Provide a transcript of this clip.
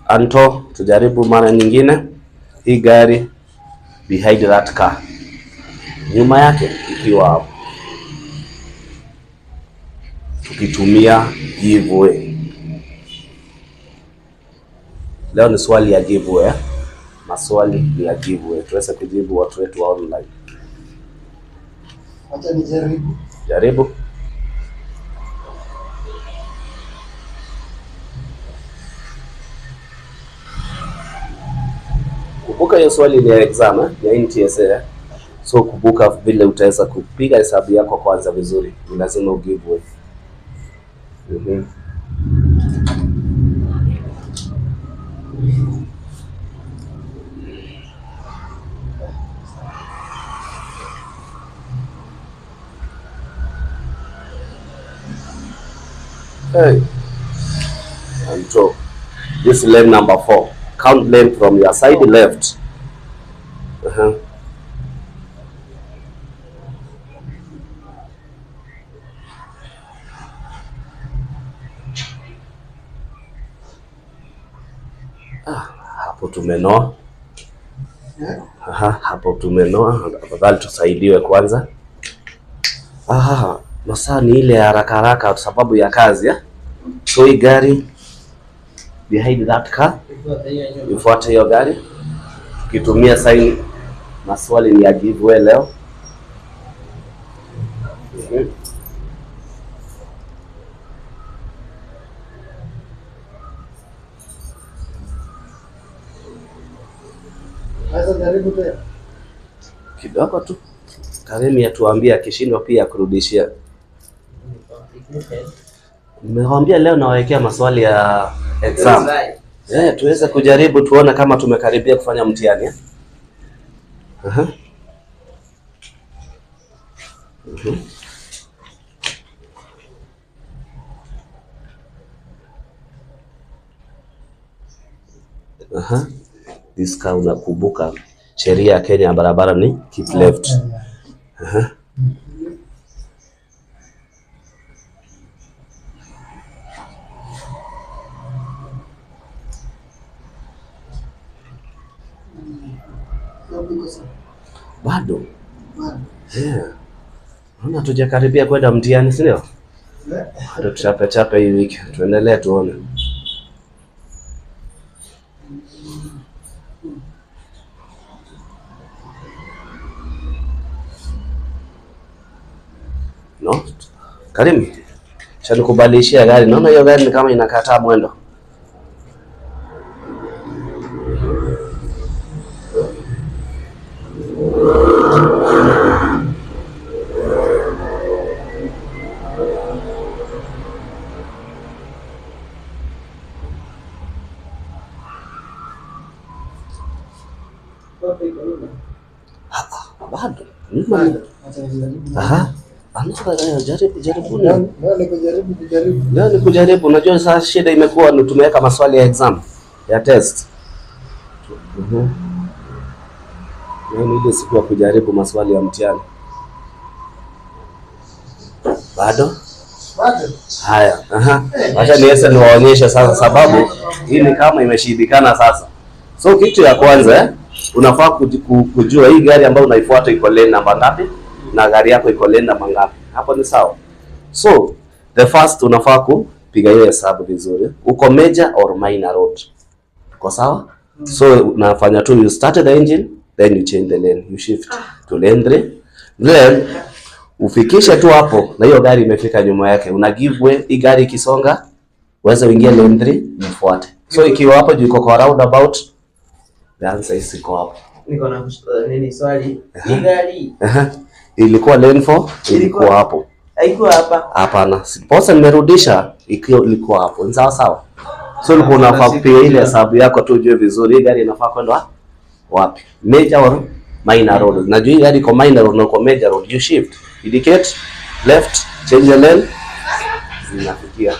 Anto, tujaribu mara nyingine. Hii gari behind that car, nyuma yake ikiwa hapo, tukitumia give way. Leo ni swali ya give way, eh? Maswali ni ya give way, tuweze kujibu watu wetu wa online. Acha nijaribu. Jaribu. Kumbuka hiyo swali ni ya exam, eh? Ya NTSA, eh? So kumbuka vile utaweza kupiga hesabu yako kwanza vizuri, ni lazima ugive way. Hey. Anto, this lane number 4. Count lane from your side left. Hapo tumenoa. Aha, hapo tumenoa. Afadhali tusaidiwe kwanza. Aha, masaa ni ile haraka haraka sababu ya kazi, eh? So hii gari behind that car, ifuate hiyo gari tukitumia sign. Maswali ni ya give way leo. Sasa jaribu tena. Kidogo tu. Karemi atuambie akishindwa pia kurudishia. Nimewambia leo nawawekea maswali ya exam. Tuweze kujaribu tuone kama tumekaribia kufanya mtihani. This car, unakumbuka sheria ya Kenya ya barabara ni keep left. Bado. Yeah. Naona tujakaribia kwenda mtihani, si ndio? Bado tuchape chape hii wiki. Tuendelee tuone. No? Karim, shanikubadilishia gari. Naona hiyo gari ni kama inakataa mwendo. Bado. Aha. Jaribu, jaribu. Leo ni kujaribu. Unajua sasa shida imekuwa ni tumeweka maswali ya exam, ya test. Leo ni ile siku ya kujaribu maswali ya mtihani. Bado? Bado. Haya. Aha. Acha niweze niwaonyeshe sasa sababu hii ni kama imeshindikana sasa. So kitu ya kwanza, unafaa kujua hii gari ambayo unaifuata iko lane namba ngapi na gari yako iko lane namba ngapi. Hapo ni sawa. So the first unafaa kupiga hiyo hesabu vizuri. Uko major or minor road. Uko sawa? So unafanya tu, you start the engine, then you change the lane. You shift to lane 3. Then ufikishe tu hapo na hiyo gari imefika nyuma yake. Una give way, hii gari ikisonga uweze uingie lane 3 mfuate. So ikiwa hapo juu iko kwa roundabout, the answer is iko hapo. Niko na nini swali? Hii gari ilikuwa lane 4, ilikuwa hapo. Haikuwa hapa. Hapana. Siposa nimerudisha ikiwa ilikuwa hapo. Ni sawa sawa. So ulikuwa unafaa kupiga ile hesabu yako tu ujue vizuri hii gari inafaa kwenda wapi. Major or minor road. Najua hii gari iko minor road na uko major road. You shift. Indicate left, change the lane. Zinafikia.